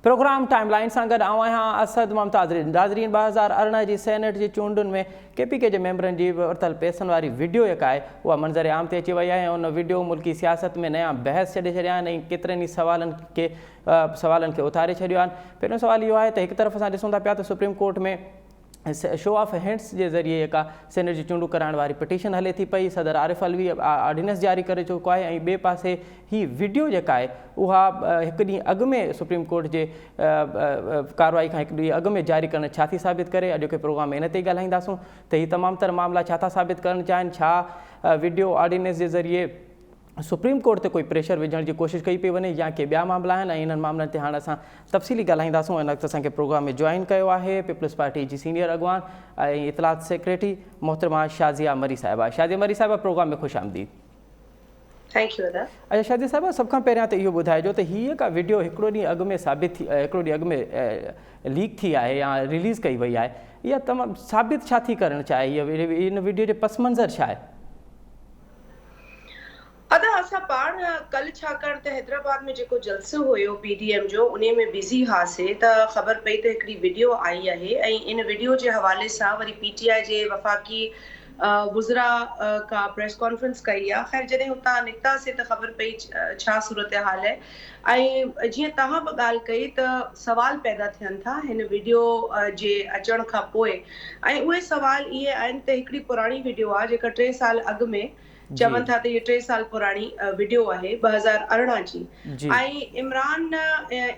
Programme time line سان گڏ آئون آهيان اسد ممتاز ناظرين 2018 جي سينيٽ جي چونڊن ۾ ڪي پي ڪي جي ميمبرن جي ورتل پئسن واري وڊيو جيڪا آهي اها منظر عام تي اچي وئي آهي ۽ ان وڊيو ملڪي سياست ۾ نيا بحث ڇڏي ڇڏيا آهن ۽ ڪيترن ئي سوالن کي سوالن کي اٿاري ڇڏيو آهن. پهريون سوال اهو آهي ته هڪ طرف اسان ڏسون ٿا پيا ته supreme court ۾ show of hands جي ذريعي جيڪا سينيٽ جي چونڊون ڪرائڻ واري پٽيشن هلي ٿي پئي، صدر عارف علوي آرڊيننس جاري ڪري چڪو آهي ۽ ٻئي پاسي هي وڊيو جيڪا آهي اها هڪ ڏينهن اڳ ۾ سپريم ڪورٽ جي ڪارروائي کان هڪ ڏينهن اڳ ۾ جاري ڪرڻ ڇا ٿي ثابت ڪري؟ اڄوڪي پروگرام ۾ ان تي ئي ڳالهائينداسون ته هي تمام تر معاملا ڇا ٿا ثابت ڪرڻ چاهين، ڇا وڊيو آرڊيننس جي ذريعي سپريم ڪورٽ تي ڪوئي پريشر وجهڻ جي ڪوشش ڪئي پئي وڃي يا ڪي ٻيا معاملا آهن ۽ انهن معاملن تي هاڻ اسان تفصيلي ڳالهائينداسون. ان وقت اسان کي پروگرام ۾ جوائن ڪيو آهي پيپلز پارٽي جي سينيئر اڳواڻ ۽ اطلاعات سيڪريٽري محترمه شازيه مري صاحبه. شازيه مري صاحبه پروگرام ۾ خوش آمديد. Thank you ادا. اچا شازيه صاحبه سڀ کان پهريان ته اهو ٻڌائجو ته هيء ڪا وڊيو هڪڙو ڏينهن اڳ ۾ ثابت ٿي هڪڙو ڏينهن اڳ ۾ ليڪ ٿي آهي يا رليز ڪئي وئي آهي اها تمام ثابت ڇا ٿي ڪرڻ چاهي هيء ان وڊيو جو پس منظر ڇا آهي؟ ادا اسان پاڻ ڪلھ ڇاڪاڻ ته حيدرآباد ۾ جيڪو جلسو هيو پي ڊي ايم جو انهي ۾ بزي هئاسي ته خبر پئي ته هڪڙي وڊيو آئي آهي ۽ ان وڊيو جي حوالي سان وري پي ٽي آء جي وفاقي وزراء ڪا پريس ڪانفرنس ڪئي آ خير جڏهن اتان نڪتاسي ته خبر پئي ڇا صورتحال آهي ۽ جيئن توهان به ڳالهه ڪئي ته سوال پيدا ٿين ٿا هن وڊيو جي اچڻ کان پوء ۽ اهي سوال اهي آهن ته هڪڙي پراڻي وڊيو آ جيڪا ٽي سال اڳ ۾ چون ٿا ته هي ٽي سال پراڻي وڊيو آهي 2018 جي ۽ عمران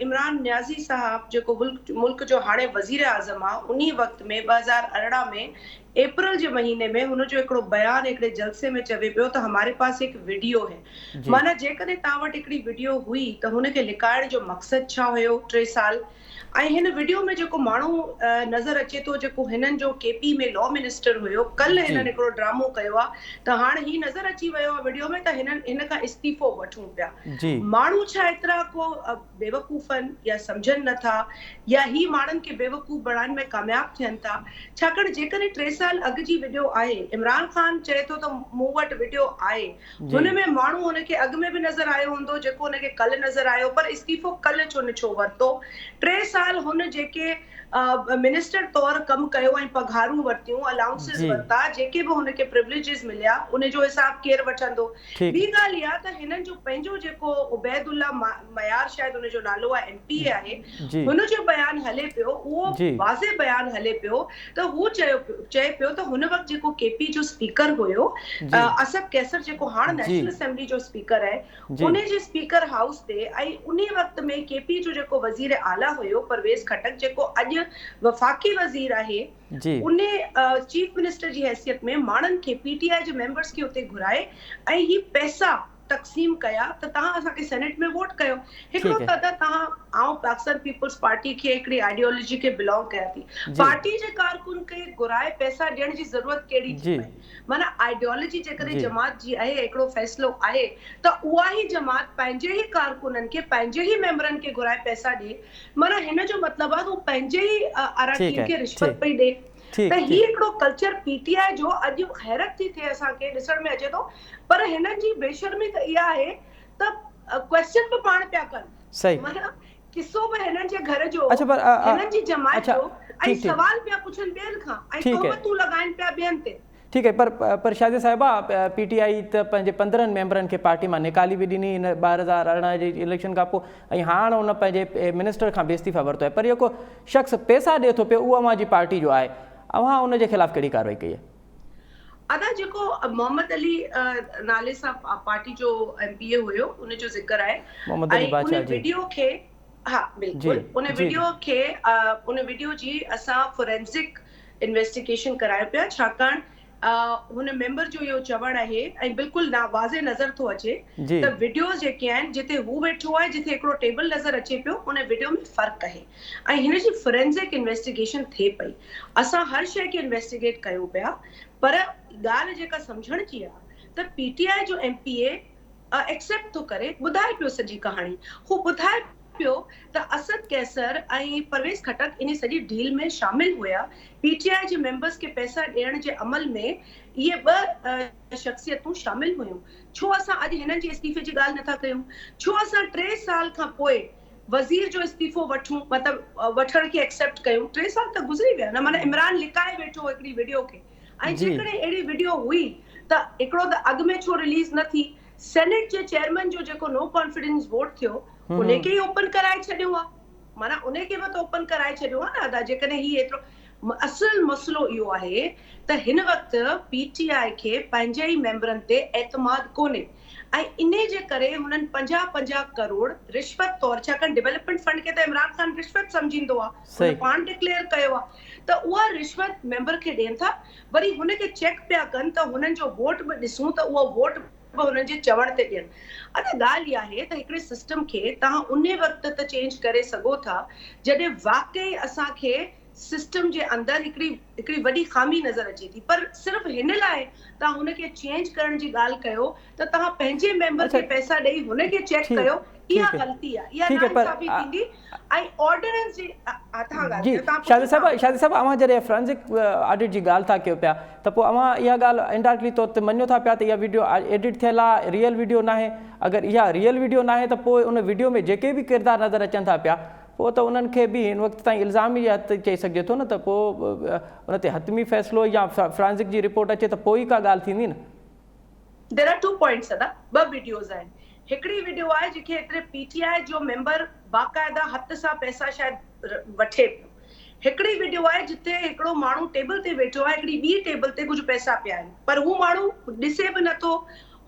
عمران نيازي صاحب جيڪو ملڪ جو هاڻي وزير اعظم آ انهي وقت ۾ 2018 ۾ اپريل جي مهيني ۾ هن جو هڪڙو بيان هڪڙي جلسي ۾ چوي پيو ته هماري پاس هڪ وڊيو هي معنيٰ جيڪڏهن توهان وٽ هڪڙي وڊيو هئي ته هن کي لڪائڻ جو مقصد ڇا هيو ٽي سال ۽ هن وڊيو ۾ جيڪو ماڻهو نظر اچي ٿو جيڪو هنن جو ڪي پي ۾ لا منسٽر هيو ڪلهه هنن هڪڙو ڊرامو ڪيو آ ته هاڻ هي نظر اچي ويو آ وڊيو ۾ ته هنن هن کان استعيفو وٺون پيا ماڻهو ڇا ايترا ڪو بيوقوف آهن يا سمجهن نه ٿا يا هي ماڻهن کي بيوقوف بڻائڻ ۾ ڪامياب ٿين ٿا ڇاڪاڻ جيڪڏهن ٽي سال اڳ جي وڊيو آهي عمران خان چئي ٿو ته مون وٽ وڊيو آهي هن ۾ ماڻهو هن کي اڳ ۾ به نظر آيو هوندو جيڪو هن کي ڪلهه نظر آيو پر استعيفو ڪلهه ڇو نه ڇو ورتو؟ ٽي سال هن جيڪي منسٽر طور ڪم ڪيو ۽ پگهارون ورتيون، الائونسز ورتا، جيڪي به هن کي پروليجز مليا ان جو حساب ڪير وٺندو؟ ٻي ڳالهه اها ته هنن جو پنهنجو جيڪو عبيد الله معيار شايد ان جو نالو آهي ايم پي اي آهي هن جو بيان هلي پيو اهو واضح بيان هلي پيو ته هو چيو چئي پيو ته هن وقت جيڪو ڪي پي جو اسپيڪر هيو اسد قيصر جيڪو هاڻ نيشنل اسيمبلي جو اسپيڪر آهي ان جي اسپيڪر هائوس تي ۽ انهي وقت ۾ ڪي پي جو جيڪو وزير اعليٰ هيو پرويز خٽڪ جيڪو اڄ وفاقي وزير آهي انهي چيف منسٽر جي حيثيت ۾ ماڻهن کي پي ٽي آء جي ميمبرس کي اتي گهرائي ۽ هي پئسا تقسيم ڪيا ته توهان اسان کي سينيٽ ۾ ووٽ ڪيو. هڪڙو ته ادا توهان آئون پاڪستان پيپلز پارٽي کي هڪڙي آئيڊيالوجي کي بلانگ ڪيان ٿي. پارٽي جي ڪارڪن کي گهرائي پئسا ڏيڻ جي ضرورت ڪهڙي ٿي پئي. معنيٰ آئيڊيالوجي جيڪڏهن جماعت جي آهي هڪڙو فيصلو آهي ته اها ئي جماعت پنهنجي ئي ڪارڪنن کي پنهنجي ئي ميمبرن کي گهرائي پئسا ڏي معنيٰ هن جو مطلب آهي ته هو پنهنجي ئي اراڪين کي رشوت پئي ڏي. ته هي هڪڙو ڪلچر پي ٽي آء جو اڄ حيرت ٿي ٿئي اسان کي ڏسڻ ۾ اچي ٿو پر هنن جي بيشرمي ته اها آهي ته ڪويسچن به پاڻ پيا ڪن معنيٰ قصو به هنن جي گهر جو هنن جي جماعت جو ۽ سوال پيا پڇن ٻين کان ۽ تهمتون لڳائن پيا ٻين تي. ٺيڪ آهي پر پر شازيه صاحبه پي ٽي آء ته پنهنجي 15 ميمبرن کي پارٽي مان نيڪالي به ڏني ان 2018 جي اليڪشن کان پوء ۽ هاڻ ان پنهنجي منسٽر کان به استعيفا ورتو آهي پر جيڪو شخص پيسا ڏي ٿو پيو اهو اوهان جي پارٽي جو آهي اوهان ان جي خلاف ڪهڙي ڪارروائي ڪئي آهي؟ ادا جيڪو محمد علي نالي سان پارٽي جو ايم پي اي هيو ان جو ذڪر آهي محمد علي ۽ ان بادشاهه جي وڊيو کي ها بلڪل ان وڊيو کي ان وڊيو جي اسان فورينسڪ انويسٽيگيشن ڪرايو پيا ڇاڪاڻ هن ميمبر جو اهو چوڻ آهي ۽ بلڪل نا واضح نظر ٿو اچي ته وڊيوز جيڪي آهن جتي هو ويٺو آهي جتي هڪڙو ٽيبل نظر اچي پيو ان وڊيو ۾ فرق آهي ۽ هن جي فورينزڪ انويسٽيگيشن ٿئي پئي اسان هر شيء کي انويسٽيگيٽ ڪيون پيا پر ڳالهه جيڪا سمجهڻ جي آهي ته پي ٽي آء جو ايم پي اي ايڪسيپٽ ٿو ڪري ٻڌائي پيو سڄي ڪهاڻي هو ٻڌائي پيو ته اسد قيصر ۽ پرويز خٽڪ انهي سڄي ڊيل ۾ شامل هيا، پي ٽي آء جي ميمبرز کي پئسا ڏيڻ جي عمل ۾ اهي ٻه شخصيتون شامل هيون، ڇو اسان اڄ هنن جي استعيفي جي ڳالهه نٿا ڪيون؟ ڇو اسان ٽي سال کان پوء وزير جو استعيفو وٺون مطلب وٺڻ کي ايڪسيپٽ ڪيون ٽي سال ته گذري ويا نه معنيٰ عمران لڪائي ويٺو هڪڙي وڊيو کي ۽ جيڪڏهن اهڙي وڊيو هئي ته هڪڙو ته اڳ ۾ ڇو رليز نه ٿي سينيٽ جي چيئرمين جو جيڪو نو ڪانفيڊنس ووٽ ٿيو انهي کي ئي اوپن ڪرائي ڇڏيو ها معنيٰ انهي کي به ته اوپن ڪرائي ڇڏيو ها نه ادا جيڪڏهن هي ايترو اصل مسئلو اهو آهي ته هن وقت پي ٽي آء کي پنهنجي ئي ميمبرن تي اعتماد ڪونهي ۽ انهي جي ڪري هنن 50 50 ڪروڙ رشوت طور ڇاڪاڻ ڊولپمينٽ فنڊ کي ته عمران خان رشوت سمجهيندو آهي هن پاڻ ڊڪليئر ڪيو آهي ته اها رشوت ميمبر کي ڏين ٿا وري هن کي چيڪ پيا ڪن ته هنن جو ووٽ به ڏسون ته اهو ووٽ به هنن جي چوڻ تي ڏين. ادا ڳالهه اها آهي ته هڪڙي سسٽم کي توهان انهي وقت ته چينج ڪري سگهو ٿا جڏهن واقعي اسان کي سسٽم جي اندر هڪڙي هڪڙي وڏي خامي نظر اچي ٿي پر صرف هن لاء توهان هن کي چينج ڪرڻ جي ڳالهه ڪيو ته توهان پنهنجي ميمبر کي پئسا ڏئي هن کي چيڪ ڪيو اها غلطي آهي اها ناانصافي ٿيندي ۽ آرڊيننس جي توهان ڳالهه ڪيو توهان پڇو شاهده شاهده صاحب اوهان جڏهن فرانزڪ آڊٽ جي ڳالهه ٿا ڪيو پيا ته پوء اوهان اها ڳالهه انڊائريڪٽلي طور تي مڃو ٿا پيا ته اها وڊيو ايڊٽ ٿيل آهي ريئل وڊيو ناهي اگر اها ريئل وڊيو ناهي ته پوء ان وڊيو ۾ جيڪي به ڪردار نظر اچن ٿا پيا پوء ته انهن کي به هن وقت تائين الزام جي حد تائين چئي سگهجي ٿو نه ته پوء ان تي حتمي فيصلو يا فرانزڪ جي رپورٽ اچي ته پوء ئي ڪا ڳالهه ٿيندي نه. There are two points ادا ٻه وڊيوز آهن هڪڙي وڊيو آهي جيڪي ايتري پي ٽي آء جو ميمبر باقاعده هٿ سان پئسا شايد وٺي پيو هڪڙي وڊيو آهي جتي هڪڙو ماڻهو ٽيبل تي ويٺو آهي هڪڙي ٻي ٽيبل تي ڪجهه پئسا پيا آهن پر هو ماڻهو ڏسي به نٿو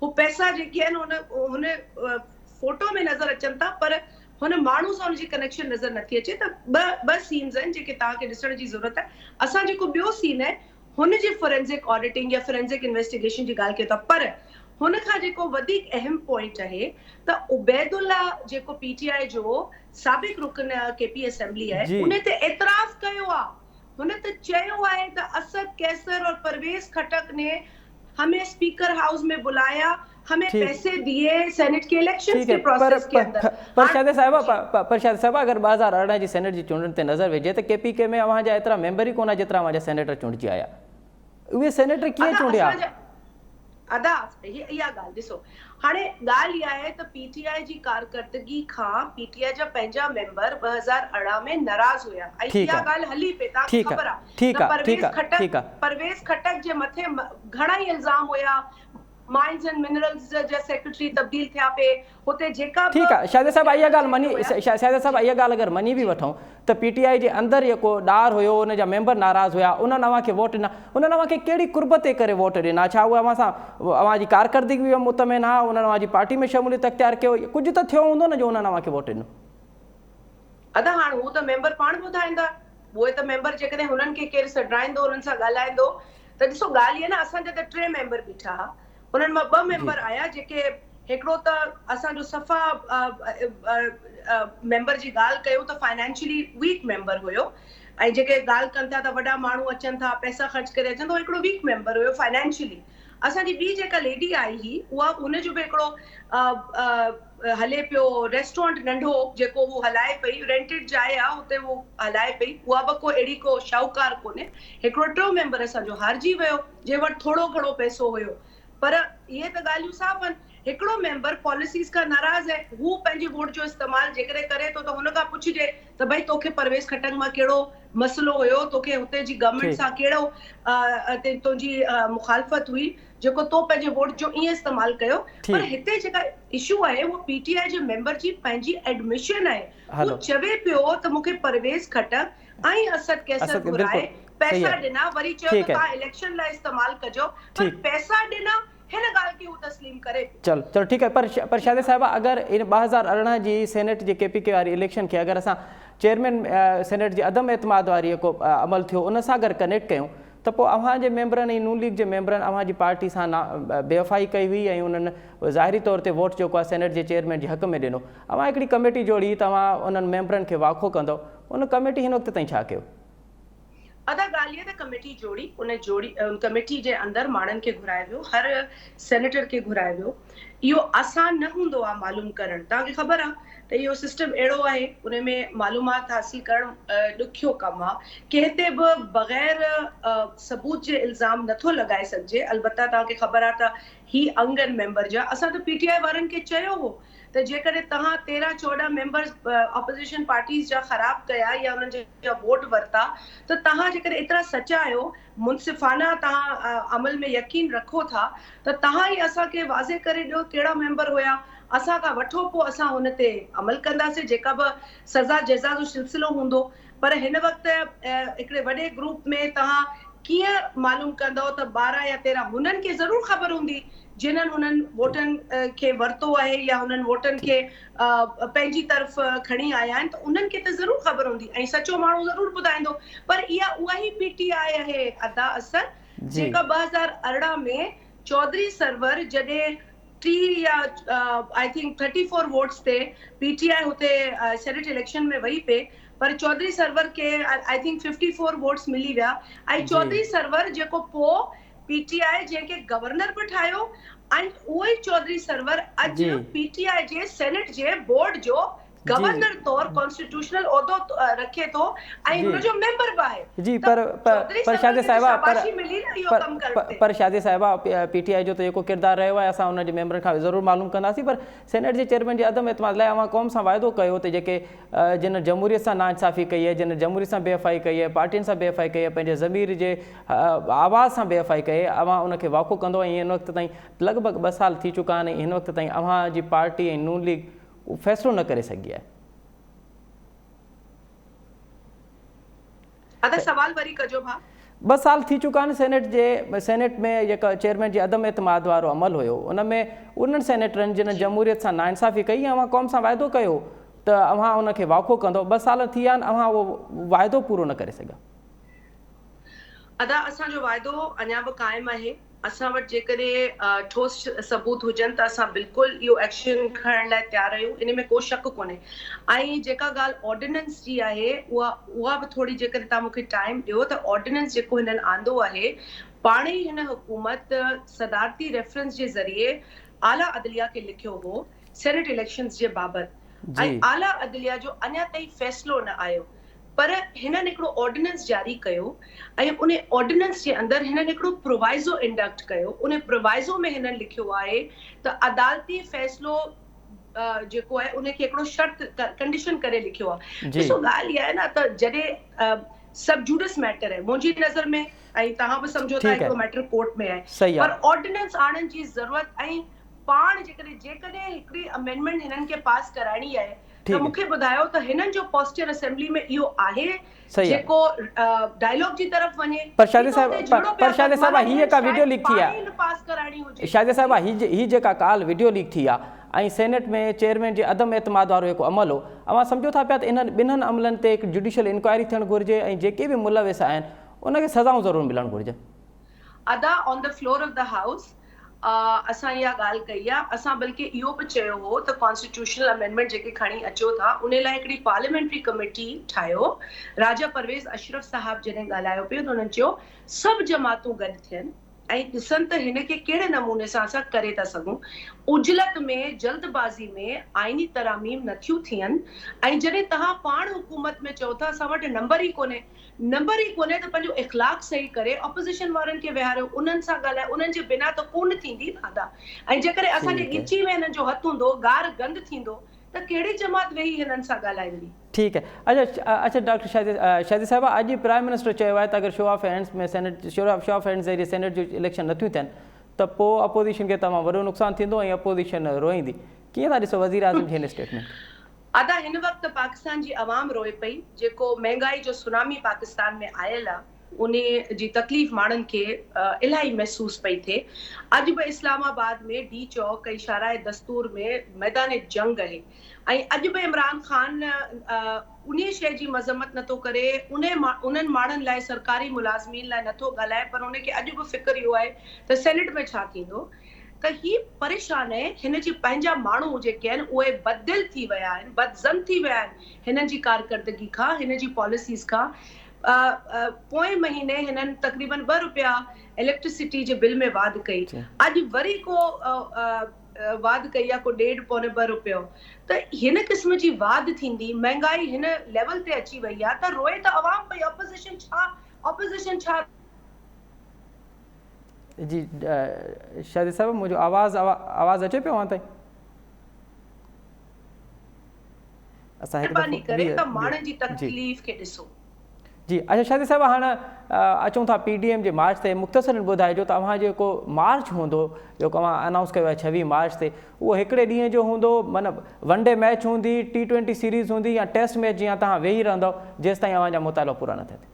هو پئسا جيڪي آهن هن هن فوٽو ۾ نظر اچن ٿا پر هن ماڻهو سان ان جي ڪنيڪشن نظر نٿي اچي ته ٻه ٻه سينز آهن جيڪي توهان کي ڏسڻ جي ضرورت آهي اسان جيڪو ٻيو سين آهي هن جي فورينزڪ آڊيٽنگ يا فورينزڪ انويسٽيگيشن جي ڳالهه ڪيون ٿا پر هن کان جيڪو وڌيڪ اهم پوائنٽ آهي ته عبيد الله جيڪو پي ٽي آء جو سابق رڪن ڪي پي اسيمبلي آهي ان تي اعتراف ڪيو آهي هن ته چيو آهي ته اسد قيصر اور پرويز خٽڪ ني همين اسپيڪر هائوس ۾ بلايا همين پئسي ديي سينيٽ ڪي اليڪشنز ڪي پروسيس ڪي اندر پر شاهده صاحبه پر شاهده صاحبه اگر 2018 جي سينيٽ جي چونڊن تي نظر وجهجي ته ڪي پي ڪي ۾ اوهان جا ايترا ميمبر ئي ڪونه جيترا اوهان جا سينيٽر چونڊجي آيا اهي سينيٽر ڪيئن چونڊيا؟ ادا اها ڳالهه ڏسو هاڻي ڳالهه اها آهي ته پي ٽي آء جي ڪارڪردگي کان پي ٽي آء جا پنهنجا ميمبر 2018 ۾ ناراض هيا ۽ اها ڳالهه هلي پئي توهان کي خبر آهي ته پرويز خٽڪ پرويز خٽڪ جي مٿي گهڻا ئي الزام هيا مائنز اينڊ منرلز جا سيڪريٽري تبديل ٿيا پئي هتي جيڪا به ٺيڪ آ شاهده صاحب اها ڳالهه مڃي شاهده صاحب اها ڳالهه اگر مڃي به وٺون ته پي ٽي آء جي اندر جيڪو ڏار هيو ان جا ميمبر ناراض هيا انهن اوهان کي ووٽ ڏنا انهن اوهان کي ڪهڙي قرب تي ڪري ووٽ ڏنا ڇا اهي اوهان سان اوهان جي ڪارڪردگي ۾ مطمئن ها انهن اوهان جي پارٽي ۾ شموليت اختيار ڪيو ڪجهه ته ٿيو هوندو نه جو انهن اوهان کي ووٽ ڏنو. ادا هاڻ هو ته ميمبر پاڻ ٻڌائيندا اهي ته ميمبر جيڪڏهن هنن کي ڪير سڏرائيندو انهن سان ڳالهائيندو ته ڏسو ڳالهه اها نه اسان جا ته ٽي ميمبر بيٺا ها انهن مان ٻه ميمبر آيا جيڪي هڪڙو ته اسان جو صفا ميمبر جي ڳالهه ڪيون ته فائنانشلي ويڪ ميمبر هيو ۽ جيڪي ڳالهه ڪن ٿا ته وڏا ماڻهو اچن ٿا پئسا خرچ ڪري اچن ٿا هڪڙو ويڪ ميمبر هيو فائنانشلي اسان جي ٻي جيڪا ليڊي آئي هئي اها ان جو به هڪڙو هلي پيو ريسٽورنٽ ننڍو جيڪو هو هلائي پئي رينٽيڊ جاء آ اتي هو هلائي پئي اها به ڪو اهڙي ڪو شاهوڪار ڪونهي هڪڙو ٽيون ميمبر اسان جو هارجي ويو جنهن وٽ ٿورو گهڻو پئسو هيو پر اهي ته ڳالهيون صاف آهن هڪڙو ميمبر پاليسيز کان ناراض آهي هو پنهنجي ووٽ جو استعمال جيڪڏهن ڪري ٿو ته هن کان پڇجي ته ڀئي توکي پرويز خٽڪ مان ڪهڙو مسئلو هيو توکي هتي جي گورنمينٽ سان ڪهڙو تنهنجي مخالفت هئي جيڪو تو پنهنجي ووٽ جو ائين استعمال ڪيو پر هتي جيڪا اشو آهي اهو پي ٽي آء جي ميمبر جي پنهنجي ايڊمشن آهي هو چوي پيو ته مون کي پرويز خٽڪ ۽ اسد قيصر گهرائي پئسا ڏنا وري چيو ته توهان اليڪشن لاء استعمال ڪجو پر پئسا ڏنا هن ڳالهه کي هو تسليم ڪري پيو. چلو چلو ٺيڪ آهي پر پر شاهده صاحبه اگر ان 2018 جي سينيٽ جي ڪي پي ڪي واري اليڪشن کي اگر اسان چيئرمين سينيٽ جي عدم اعتماد واري جيڪو عمل ٿيو ان سان اگر ڪنيڪٽ ڪيون ته پوء اوهان جي ميمبرن ۽ نون ليگ جي ميمبرن اوهان جي پارٽي سان بيوفائي ڪئي هئي ۽ انهن ظاهري طور تي ووٽ جيڪو آهي سينيٽ جي چيئرمين جي حق ۾ ڏنو اوهان هڪڙي ڪميٽي جوڙي ته اوهان انهن ميمبرن کي واکو ڪندو ان ڪميٽي هن وقت تائين ڇا ڪيو؟ ادا ڳالهه هيء ته ڪميٽي جوڙي ان جوڙي ان ڪميٽي جي اندر ماڻهن کي گهرايو ويو هر سينيٽر کي گهرايو ويو اهو آسان نه هوندو آهي معلوم ڪرڻ توهان کي خبر آهي ته اهو سسٽم اهڙو آهي ان ۾ معلومات حاصل ڪرڻ ڏکيو ڪم آهي ڪنهن تي به بغير ثبوت جي الزام نٿو لڳائي سگهجي البته توهان کي خبر آهي ته هي انگ آهن ميمبر جا اسان ته پي ٽي آء وارن کي چيو هو ته جيڪڏهن توهان 13 14 ميمبرز اپوزيشن پارٽيز جا خراب ڪيا يا انهن جا ووٽ ورتا ته توهان جيڪڏهن ايترا سچا آهيو، منصفانه توهان عمل ۾ يقين رکو ٿا ته توهان ئي اسان کي واضح ڪري ڏيو ڪهڙا ميمبر هيا، اسان کان وٺو پوء اسان ان تي عمل ڪنداسين جيڪا به سزا جزا جو سلسلو هوندو پر هن وقت هڪڙي وڏي گروپ ۾ توهان ڪيئن معلوم ڪندؤ ته 12 يا 13 هنن کي ضرور خبر هوندي جنھن هنن ووٽن کي ورتو آهي يا هنن ووٽن کي پنهنجي طرف کڻي آيا آهن ته انهن کي ته ضرور خبر هوندي ۽ سچو ماڻهو ضرور ٻڌائيندو پر اها اها ئي پي ٽي آء آهي ادا اثر جيڪا 2018 ۾ چوڌري سرور جڏهن ٽي يا I think thirty four votes تي پي ٽي آء هتي سينيٽ اليڪشن ۾ وئي پئي پر چوڌري سرور کي I think fifty four votes ملي ويا ۽ چوڌري سرور جيڪو پوء پي ٽي آء جنهن کي گورنر به ٺاهيو ۽ اهو ئي چوڌري سرور اڄ پي ٽي آء جي سينيٽ جي بورڊ جو گورنر طور ڪانسٽيٽيوشنل عهدو رکي ٿو ۽ هن جو ميمبر به آهي جي ته پر پر چوڌري پر سرور شازيه کي ته صاحبه پر شاباشي ملي نه اهو پر ڪم ڪرڻ تي. پر شازيه صاحبه پي ٽي آء جو ته جيڪو ڪردار رهيو آهي اسان ان جي ميمبرن کان ضرور معلوم ڪنداسين پر سينيٽ جي چيئرمين جي عدم اعتماد لاء اوهان قوم سان واعدو ڪيو ته جيڪي جن جمهوريت سان ناانصافي ڪئي آهي جن جمهوريت سان بي وفائي ڪئي آهي پارٽين سان بي وفائي ڪئي آهي پنهنجي ضمير جي آواز سان بي وفائي ڪئي آهي اوهان ان کي واکو ڪندو ۽ هن وقت تائين لڳ ڀڳ ٻه سال ٿي چڪا آهن ۽ هن وقت تائين اوهان جي پارٽي ۽ نون ليگ اهو فيصلو نه ڪري سگهي آهي. ادا سوال وري ڪجو ڀا. ٻه سال ٿي چڪا آهن سينيٽ جي سينيٽ ۾ جيڪا چيئرمين جي عدم اعتماد وارو عمل هيو ان ۾ انهن سينيٽرن جن جمهوريت سان ناانصافي ڪئي ۽ اوهان قوم سان واعدو ڪيو ته اوهان ان کي واکو ڪندو ٻه سال ٿي ويا آهن اوهان اهو واعدو پورو نه ڪري سگهيا. ادا اسان جو واعدو اڃا به قائم آهي اسان وٽ جيڪڏهن ٺوس ثبوت هجن ته اسان بلڪل اهو ايڪشن کڻڻ لاء تيار آهيون ان ۾ ڪو شڪ ڪونهي ۽ جيڪا ڳالهه آرڊيننس جي آهي اها اها به ٿوري جيڪڏهن توهان مون کي ٽائيم ڏيو ته آرڊيننس جيڪو هنن آندو آهي پاڻ ئي هن حڪومت صدارتي ريفرنس جي ذريعي اعليٰ عدليه کي لکيو هو سينيٽ اليڪشنز جي بابت ۽ اعليٰ عدليه جو اڃا تائين فيصلو نه آيو پر هنن هڪڙو آرڊيننس جاري ڪيو ۽ ان آرڊيننس جي اندر هنن هڪڙو پرووائزو انڊڪٽ ڪيو ان پرووائزو ۾ هنن لکيو آهي ته عدالتي فيصلو جيڪو آهي ان کي هڪڙو شرط ڪنڊيشن ڪري لکيو آهي ڏسو ڳالهه اها آهي نه ته جڏهن سب جوڊس ميٽر آهي منهنجي نظر ۾ ۽ توهان به سمجهو ٿا هڪڙو ميٽر ڪورٽ ۾ آهي پر آرڊيننس آڻڻ جي ضرورت ۽ پاڻ جيڪڏهن جيڪڏهن هڪڙي امينڊمينٽ هنن کي پاس ڪرائڻي آهي ته مون کي ٻڌايو ته هنن جو پوسچر اسيمبلي ۾ اهو آهي جيڪو ڊائلاگ جي طرف وڃي پر شازيه صاحب پر شازيه صاحبه هي جيڪا وڊيو ليڪ ٿي آهي شازيه صاحبه هي هي جيڪا ڪالهه وڊيو ليڪ ٿي آهي ۽ سينيٽ ۾ چيئرمين جي عدم اعتماد وارو جيڪو عمل هو اوهان سمجهو ٿا پيا ته انهن ٻنهن عملن تي هڪ جڊيشل انڪوائري ٿيڻ گهرجي ۽ جيڪي به ملوث آهن ان کي سزائون ضرور ملڻ گهرجن. ادا on the floor of the house اسان اها ڳالهه ڪئي آهي اسان بلڪه اهو به چيو هو ته ڪانسٽيٽيوشنل امينڊمينٽ جيڪي کڻي اچو ٿا انهي لاء هڪڙي پارليامينٽري ڪميٽي ٺاهيو راجا پرويز اشرف صاحب جڏهن ڳالهايو پيو ته انهن چيو سڀ جماعتون گڏ ٿين ۽ ڏسن ته هن کي ڪهڙي نموني سان اسان ڪري ٿا سگهون عجلت ۾ جلد بازي ۾ آئيني تراميم نٿيون ٿين ۽ جڏهن توهان پاڻ حڪومت ۾ چئو ٿا اسان وٽ نمبر ئي ڪونهي نمبر ئي ڪونهي ته پنهنجو اخلاق صحيح ڪري اپوزيشن وارن کي ويهاريو انهن سان ڳالهايو انهن جي بنا ته ڪونه ٿيندي نه ادا ۽ جيڪڏهن اسان جي ڳچي ۾ هنن جو هٿ هوندو گار گند ٿيندو ته ڪهڙي جماعت ويهي هنن سان ڳالهائيندي. ٺيڪ آهي اڇا اڇا ڊاڪٽر شازيه صاحبه اڄ پرائم منسٽر چيو آهي ته اگر show of hands ۾ senate show of hands ذريعي سينيٽ جون اليڪشن نٿيون ٿين ته پوء اپوزيشن کي تمام وڏو نقصان ٿيندو ۽ اپوزيشن روئيندي ڪيئن ٿا ڏسو وزيراعظم جي هن اسٽيٽمينٽ کي. ادا هن وقت ته پاڪستان جي عوام روئي پئي جيڪو مهنگائي جو سونامي پاڪستان ۾ آيل آ انهي جي تڪليف ماڻهن کي الاهي محسوس پئي ٿئي اڄ به اسلام آباد ۾ ڊي چوڪ ۽ شاهراهه دستور ۾ ميدان جنگ اهي ۽ اڄ به عمران خان انهي شئي جي مذمت نٿو ڪري انهي انهن ماڻهن لاء سرڪاري ملازمين لاء نٿو ڳالهائي پر ان کي اڄ به فڪر اهو آهي ته سينيٽ ۾ ڇا ٿيندو ته هي پريشان آهي، هن جي پنهنجا ماڻهو جيڪي آهن اهي بددل ٿي ويا آهن، بدظن ٿي ويا آهن هنن جي ڪارڪردگي کان، هن جي پاليسيز کان. پوئين مهيني هنن تقريبن ٻه روپيا اليڪٽرسٽي جي بل ۾ واڌ ڪئي، اڄ وري ڪو واڌ ڪئي آهي ڪو ڏيڍ پوني ٻه روپيو ته هن قسم جي واڌ ٿيندي، مهنگائي هن ليول تي اچي وئي آهي ته روئي ته عوام پئي، اپوزيشن ڇا اپوزيشن ڇا. جي شاهد صاحب منهنجو آواز آواز اچي پيو اوهان تائين؟ اسان هڪ مهرباني دفعو ڪري ٻيهر ته ماڻهن جي جي تڪليف کي ڏسو. جي اچا شاهد صاحب هاڻ اچون ٿا پي ڊي ايم جي مارچ تي مختصرن ٻڌائجو ته اوهان جيڪو مارچ هوندو جيڪو اوهان انائونس ڪيو آهي 26 مارچ تي اهو هڪڙي ڏينهن جو هوندو معنيٰ ون ڊي ميچ هوندي ٽي ٽوئنٽي سيريز هوندي يا ٽيسٽ ميچ جيان توهان ويهي رهندو جيستائين اوهان جا مطالبا پورا نه ٿين.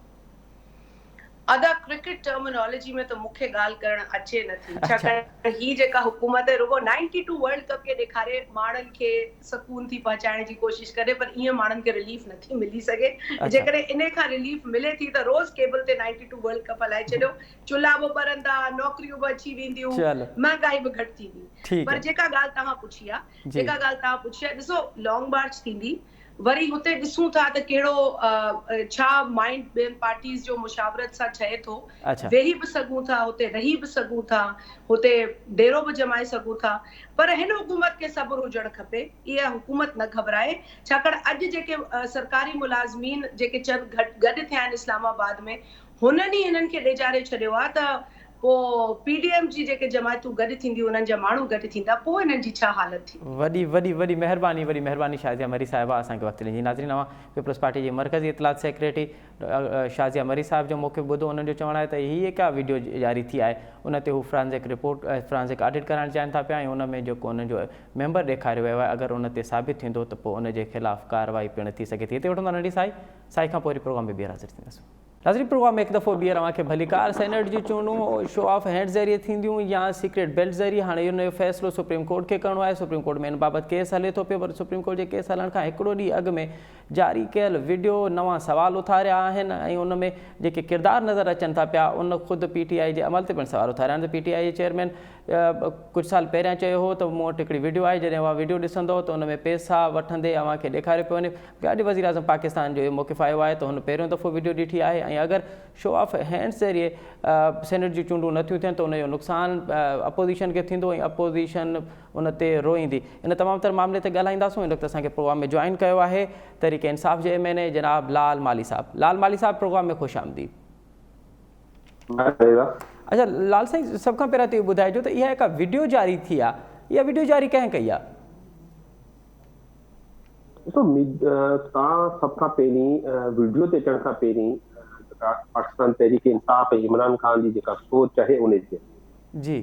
ادا ڪرڪيٽ ٽرمنالاجي ۾ ته مون کي ڳالهه ڪرڻ اچي نه ٿي ڇاڪاڻ هي جيڪا حڪومت رڳو 92 ورلڊ ڪپ کي ڏيکاري ماڻهن کي سڪون ٿي پهچائڻ جي ڪوشش ڪري پر ائين ماڻهن کي رليف نه ٿي ملي سگهي جيڪڏهن انهي کان رليف ملي ٿي ته روز ڪيبل تي 92 ورلڊ ڪپ هلائي ڇڏيو چلها به ٻرندا نوڪريون به اچي وينديون مهانگائي به گهٽ ٿيندي پر جيڪا ڳالهه توهان پڇي آ جيڪا ڳالهه توهان پڇي آ ڏسو لانگ مارچ ٿيندي وري هتي ڏسون ٿا ته ڪهڙو ڇا مائنڊ ٻين پارٽيز جو مشاورت سان ٺهي ٿو. ويهي به سگهون ٿا، هتي رهي به سگهون ٿا، هتي ديرو به ڄمائي سگهون ٿا. پر هن حڪومت کي صبر هجڻ کپي. اها حڪومت نه گهٻرائي. ڇاڪاڻ اڄ جيڪي سرڪاري ملازمين جيڪي چند گڏ ٿيا آهن اسلام آباد ۾ هنن ئي هنن کي ڊيڄاري ڇڏيو آهي ته پوء پي ڊي ايم جي جيڪي جماعتون گڏ ٿينديون انهن جا ماڻهو گڏ ٿيندا پوء انهن جي ڇا حالت ٿيندي. وڏي وڏي وڏي مهرباني وڏي مهرباني شازيه مري صاحبه اسان کي وقت ڏني ناظرين اوهان پيپلز پارٽي جي مرڪزي اطلاعات سيڪريٽري شازيه مري صاحب جو موقف ٻڌو انهن جو چوڻ آهي ته هي جيڪا وڊيو جاري ٿي آهي ان تي هو فرانزڪ رپورٽ فرانزڪ آڊٽ ڪرائڻ چاهين ٿا پيا ۽ ان ۾ جيڪو انهن جو ميمبر ڏيکاريو ويو آهي اگر ان تي ثابت ٿيندو ته پوء ان جي خلاف ڪارروائي پڻ ٿي سگهي ٿي هتي وٺون ٿا ننڍي سائي سائي کان پوء وري پروگرام ۾ ٻيهر حاضر ٿينداسون. ناظرين پروگرام ۾ هڪ دفعو ٻيهر اوهان کي ڀليڪار. سينيٽ جون چونڊون شو آف هينڊز ذريعي ٿينديون يا سيڪريٽ بيلٽ ذريعي هاڻي ان جو فيصلو سپريم ڪورٽ کي ڪرڻو آهي سپريم ڪورٽ ۾ ان بابت ڪيس هلي ٿو پيو پر سپريم ڪورٽ جي ڪيس هلڻ کان هڪڙو ڏينهن اڳ ۾ جاري ڪيل وڊيو نوان سوال اٿاريا آهن ۽ ان ۾ جيڪي ڪردار نظر اچن ٿا پيا ان خود پي ٽي آء جي عمل تي پڻ سوال اٿاريا آهن ته پي ٽي آء جي چيئرمين ڪجهه سال پهريان چيو هو ته مون وٽ هڪڙي وڊيو آهي جڏهن اها وڊيو ڏسندو ته ان ۾ پيسا وٺندي اوهان کي ڏيکاريو پيو وڃي اڄ وزيراعظم پاڪستان جو اهو موقف آيو آهي ته هن پهريون دفعو وڊيو ڏٺي آهي ۽ اگر شو آف هينڊز ذريعي سينيٽ جون چونڊون نه ٿيون ٿين ته ان جو نقصان اپوزيشن کي ٿيندو ۽ اپوزيشن ان تي روئيندي. ان تمام تر معاملي تي ڳالهائينداسون. هن وقت اسان کي پروگرام ۾ جوائن ڪيو آهي تحريڪ انصاف جي ايم اين اي جناب لال مالهي صاحب. لال مالهي صاحب پروگرام ۾ خوش آمديد. اچا لال سائين سڀ کان پهريان ته اهو ٻڌائجو ته اها جيڪا وڊيو جاري ٿي آهي اها وڊيو جاري ڪنهن ڪئي آهي؟ ڏسو توهان سڀ کان پهرين وڊيو تي اچڻ کان پهرين جيڪا پاڪستان تحريڪ انصاف ۽ عمران خان جي جيڪا سوچ آهي ان تي جي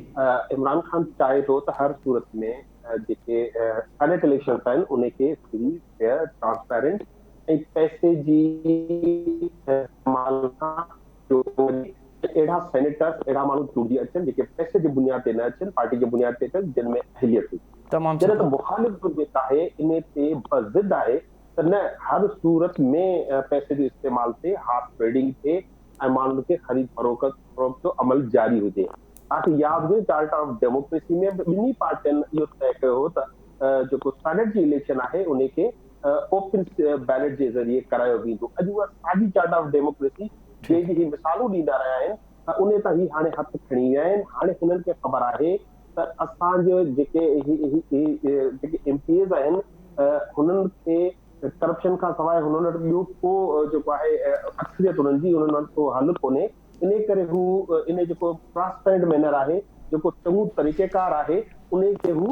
عمران خان چاهي ٿو ته هر صورت ۾ جيڪي سينيٽ اليڪشنس آهن ان کي فري فيئر ٽرانسپيرنٽ ۽ پئسي جي استعمال کان اهڙا سينيٽرس اهڙا ماڻهو چونڊجي اچن جيڪي پئسي جي بنياد تي نه اچن پارٽي جي بنياد تي اچن جن ۾ اهليت هجي. تمام جڏهن سٺو. ته مخالف ڌر جيڪا آهي ان تي بضد آهي ته نه هر صورت ۾ پئسي جو استعمال ٿئي، هارس ٽريڊنگ ٿئي ۽ ماڻهن کي خريد فروخت جو عمل جاري هجي. توهان کي ياد هجي چارٽر آف ڊيموڪريسي ۾ به ٻنهي پارٽين اهو طئي ڪيو هو ته جيڪو سينيٽ جي اليڪشن آهي ان کي اوپن بيلٽ جي ذريعي ڪرايو ويندو. اڄ اها ساڳي چارٽر آف ڊيموڪريسي جنهن جي هي مثالون ڏيندا رهيا آهن ته ان تان هي هاڻي هٿ کڻي ويا آهن. هاڻي هنن کي خبر آهي ته اسان جو جيڪي جيڪي ايم پي ايز آهن هنن کي ڪرپشن کان سواء هنن وٽ ٻيو ڪو جيڪو آهي اڪثريت هنن جي هنن وٽ ڪو حل ڪونهي انهي ڪري هو انهي جيڪو ٽرانسپيرنٽ مينر آهي جيڪو چڱو طريقيڪار آهي انهي کي هو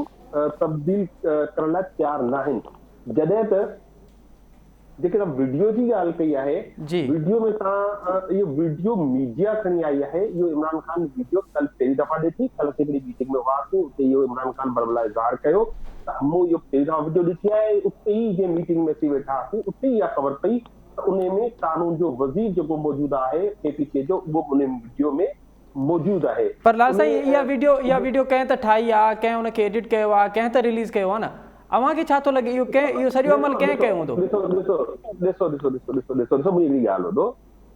تبديل ڪرڻ لاء تيار ناهن جڏهن ته جيڪي توهان وڊيو جي ڳالهه ڪئي آهي وڊيو ۾ توهان اهو وڊيو ميڊيا کڻي آئي آهي اهو عمران خان وڊيو ڪل پهرين دفعا ڏٺي ڪل اسين هڪڙي ميٽنگ ۾ هئاسين اتي اهو عمران خان برملا اظهار ڪيو ته مون اهو پهرين دفعا وڊيو ڏٺي آهي اتي ئي جنهن ميٽنگ ۾ اسين ويٺا هئاسين اتي ئي اها خبر پئي ته انهي ۾ قانون جو وزير جيڪو موجود آهي ڪي پي ڪي جو اهو به انهي وڊيو ۾ موجود آهي. پر لال سائين اها وڊيو اها وڊيو ڪنهن ته ٺاهي آ ڪنهن ان کي ايڊٽ ڪيو آ ڪنهن ته رليز ڪيو آ نه اوهان کي ڇا ٿو لڳي اهو ڪنهن اهو سڄو عمل ڪنهن ڪيو هوندو. ڏسو ڏسو ڏسو ڏسو ڏسو ڏسو ڏسو ڏسو منهنجي هڪڙي ڳالهه ٻڌو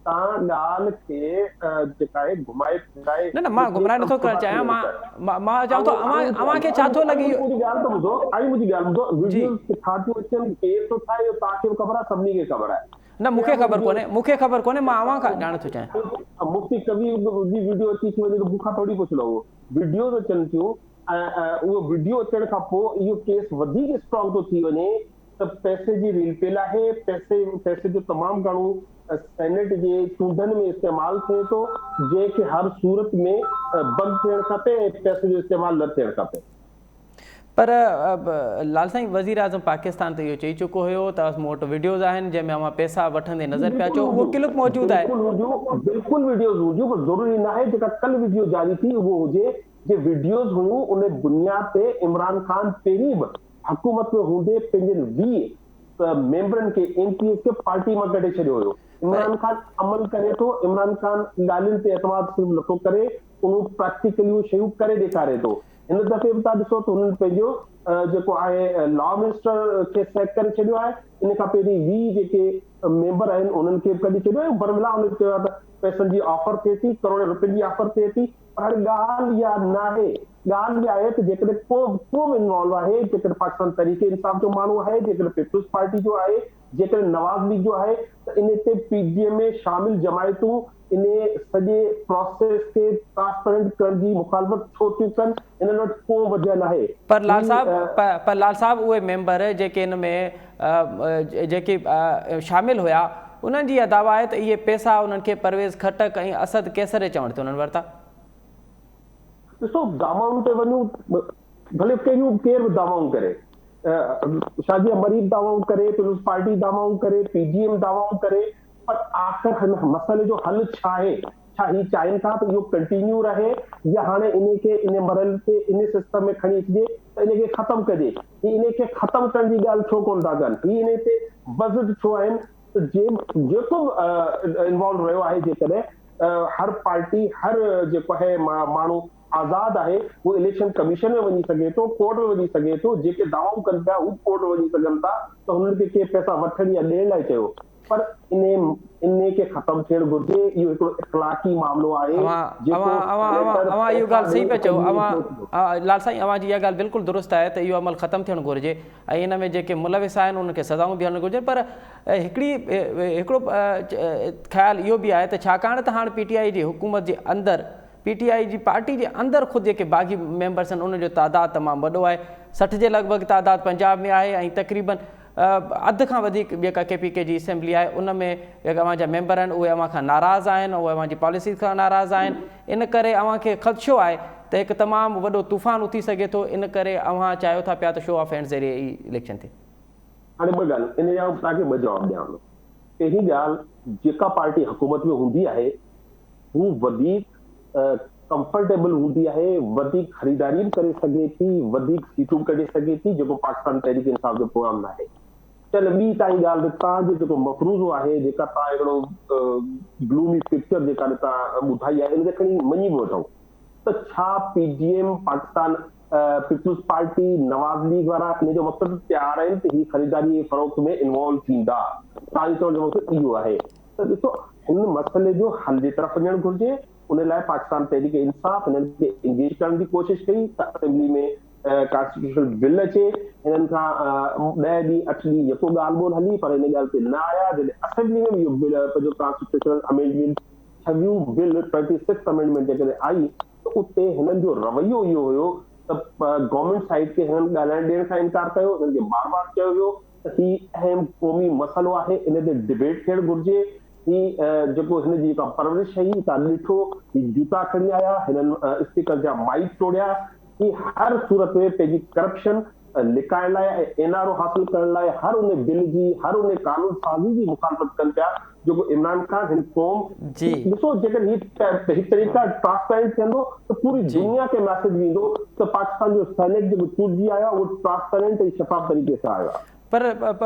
توهان ڳالهه کي جيڪا آهي گهمائي ڦيرائي نه نه مان گهمرائي نٿو ڪرڻ چاهيان مان مان چوان ٿو اوهان اوهان کي ڇا ٿو لڳي اهو منهنجي ڳالهه ته ٻڌو آئي منهنجي ڳالهه ٻڌو وڊيوز ڪٿان ٿيون اچن ڪير ٿو ٺاهي اهو توهان کي به خبر آهي سڀني کي خبر آهي. نه مون کي خبر ڪونهي مون کي خبر ڪونهي مان اوهان کان ڄاڻڻ ٿو چاهيان. مفتي قوي جي وڊيو اچي ٿي وڃي ته مون کان ٿوري پڇندو اهو وڊيوز اچن ٿيون ۽ اهو وڊيو اچڻ کان پوء اهو ڪيس وڌيڪ اسٽرانگ ٿو ٿي وڃي ته پئسي جي ريل پيل آهي پئسي پئسي جو تمام گهڻو سينيٽ جي چونڊن ۾ استعمال ٿئي ٿو جنهن کي هر صورت ۾ بند ٿيڻ کپي ۽ پئسي جو استعمال نه ٿيڻ کپي. پر لال سائين وزيراعظم پاڪستان ته اهو چئي چڪو هيو ته مون وٽ وڊيوز آهن جنهن ۾ اوهان پئسا وٺندي نظر پيا اچو اهو ڪلپ موجود آهي. بلڪل هونديون بلڪل وڊيوز هونديون پر ضروري ناهي جيڪا ڪل وڊيو جاري ٿي اهو هجي جي وڊيوز هيون ان بنياد تي عمران خان پهرين به حڪومت ۾ هوندي پنهنجن 20 ميمبرن کي ايم پي ايز کي پارٽي مان ڪڍي ڇڏيو هيو عمران خان عمل ڪري ٿو عمران خان ڳالهين تي اعتماد صرف نٿو ڪري اهو پريڪٽيڪلي اهي شيون ڪري ڏيکاري ٿو هن دفعي به توهان ڏسو ته هنن پنهنجو جيڪو آهي لا منسٽر کي سيڪ ڪري ڇڏيو آهي ان کان پهرين 20 جيڪي ميمبر آهن انهن کي به ڪڍي ڇڏيو آهي برملا هن چيو آهي ته پئسن جي آفر ٿئي ٿي ڪروڙين روپين جي آفر ٿئي ٿي پر هاڻي ڳالهه اها ناهي ڳالهه اها آهي ته جيڪڏهن ڪو ڪو به انوالو آهي جيڪڏهن پاڪستان تحريڪ انصاف جو ماڻهو آهي جيڪڏهن پيپلز پارٽي جو آهي جيڪڏهن نواز ليگ جو آهي ته ان تي پي ڊي ايم ۾ شامل جماعتون ان سڄي پراسيس کي ٽرانسپيرنٽ ڪرڻ جي مخالفت ڇو ٿيون ڪن انهن وٽ ڪو وجهه ناهي. پر لال صاحب پر لال صاحب اهي ميمبر جيڪي ان ۾ جيڪي شامل هيا انهن جي اها دعويٰ آهي ته اهي پئسا انهن کي پرويز خٽڪ ۽ اسد قيصر جي چوڻ تي انهن ورتا. ڏسو دعوائن تي وڃون ڀلي ڪهڙيون ڪير به دعوائون ڪري شازيه مري به دعوائون ڪري پيپلز پارٽي دعوائون ڪري پي ڊي ايم دعوائون ڪري پر آخر هن مسئلي جو حل ڇا آهي؟ ڇا هي چاهين ٿا ته اهو ڪنٽينيو رهي يا هاڻي انهي کي انهي مرحلي تي انهي سسٽم ۾ کڻي اچجي ته انهي کي ختم ڪجي؟ هي انهي کي ختم ڪرڻ جي ڳالهه ڇو ڪونه ٿا ڪن؟ هي انهي تي بضد ڇو آهن ته جي جيڪو به انوالو رهيو آهي جيڪڏهن هر پارٽي هر جيڪو آهي ماڻهو آزاد آهي هو اليڪشن ڪميشن ۾ وڃي سگهي ٿو ڪورٽ ۾ وڃي سگهي ٿو جيڪي دعوائون ڪن پيا هو ڪورٽ ۾ وڃي سگهن ٿا ته هنن کي ڪي پئسا وٺڻ يا ڏيڻ لاء چيو پر انهي انهي کي ختم ٿيڻ گهرجي اهو هڪڙو اخلاقي معاملو آهي اوهان جيڪو اوهان اوهان اوهان سينيٽر اوهان اهو پئسا ڳالهه صحيح ڏئي پيا چئو ته اوهان ڇو ٿيو. لال سائين اوهان جي اها ڳالهه بلڪل درست آهي ته اهو عمل ختم ٿيڻ گهرجي ۽ ان ۾ جيڪي ملوث آهن انهن کي سزائون به هلڻ گهرجن پر هڪڙي هڪڙو خيال اهو به آهي ته ڇاڪاڻ ته هاڻ پي ٽي آء جي حڪومت جي اندر پي ٽي آء جي پارٽي جي اندر خود جيڪي باغي ميمبرس آهن انهن جو تعداد تمام وڏو آهي 60 جي لڳ ڀڳ تعداد پنجاب ۾ آهي ۽ تقريبن اڌ کان وڌيڪ جيڪا ڪي پي ڪي جي اسيمبلي آهي ان ۾ جيڪا اوهان جا ميمبر آهن اهي اوهان کان ناراض آهن اهي اوهان جي پاليسيز کان ناراض آهن ان ڪري اوهان کي خدشو آهي ته هڪ تمام وڏو طوفان اٿي سگهي ٿو ان ڪري اوهان چاهيو ٿا پيا ته شو آف هينڊز ذريعي ئي اليڪشن ٿئي. هاڻي ٻه ڳالهيون ان جا آئون توهان کي ٻه جواب ڏيان ٿو پهرين ڳالهه جيڪا پارٽي حڪومت ۾ هوندي آهي هو وڌيڪ ڪمفرٽيبل هوندي آهي، وڌيڪ خريداري به ڪري سگهي ٿي، وڌيڪ سيٽون به ڪڍي سگهي ٿي، جيڪو پاڪستان تحريڪ انصاف جو پروگرام ناهي. چل ٻي تائين ڳالهه ته توهان جو جيڪو مفروضو آهي، جيڪا توهان هڪڙو گلومي پڪچر جيڪا توهان ٻڌائي آهي، ان کي کڻي مڃي به وٺون ته ڇا P D M, Pakistan Peoples Party, Nawaz League وارا ان جو مقصد تيار آهن ته هي خريداري ۽ فروخت ۾ انوالو ٿيندا؟ توهان جي چوڻ جو مقصد اهو آهي ته ڏسو هن مسئلي جو حل جي طرف وڃڻ گهرجي ان لاء پاڪستان تحريڪ انصاف هنن کي انگيج ڪرڻ جي ڪوشش ڪئي ته اسيمبلي ۾ ڪانسٽيٽيوشنل بل اچي هنن کان ڏهه ڏينهن اٺ ڏينهن يڪو ڳالهه ٻولهه هلي پر ان ڳالهه تي نه آيا جڏهن اسيمبلي ۾ به اهو بل پنهنجو ڪانسٽيٽيوشنل امينڊمينٽ ڇويهون بل ٽوئنٽي سڪس امينڊمينٽ جيڪڏهن آئي ته اتي هنن جو رويو اهو هيو ته گورنمينٽ سائيڊ کي هنن ڳالهائڻ ڏيڻ کان انڪار ڪيو هنن کي بار بار چيو ويو ته هي اهم قومي مسئلو آهي ان تي ڊبيٽ ٿيڻ گهرجي هي جيڪو هن جي جيڪا پرورش هئي تان ڏٺو هي جوتا کڻي آيا هنن اسپيڪر جا مائيڪ ٽوڙيا هي هر صورت ۾ پنهنجي ڪرپشن لڪائڻ لاء ۽ اين آر او حاصل ڪرڻ لاء هر ان بل جي هر ان قانون سازي جي مخالفت ڪن پيا جيڪو عمران خان هن قوم جي ڏسو جيڪڏهن هي هي طريقا ٽرانسپيرنٽ ٿيندو ته پوري دنيا کي ميسيج ويندو ته پاڪستان جو سينيٽ جيڪو چونڊجي آيو آهي اهو ٽرانسپيرنٽ ۽ شفاف طريقي سان آيو آهي. پر